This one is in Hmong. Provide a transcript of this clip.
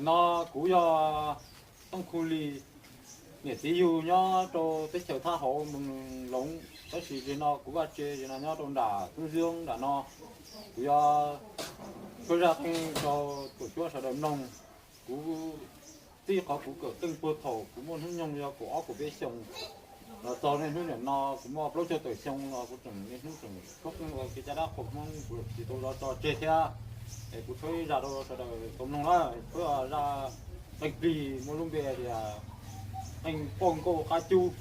No kuv yog Tooj Khu Lis, niam txiv yug nyob rau teb chaws Thab Hauv, moos Loov, tab sis zaum no kuv vaj tse zaum no nyob rau nram Tub Ntxwv nram no. Kuv yuav thaij zaj qeej rau tuam cuab sawv daws mloog. Kuv txij qhov kuv kawm qeej puag thaum kuv muaj hnub nyoog yog kaum ob kaum peb xyoos los txog niaj hnub niam no kuv muaj plaub caug tawm xyoo los kuv tseem niaj hnub tseem tshuab qeej ua kev cai dab qhuas Hmoob, kuv tsis tau zov tso tseg thiab. Es kuv tshuab ib zaj rau sawv daws tau mloog na, tshuab zaj qeej plig muaj lub npe tias qeej pauj nkauj qab cub.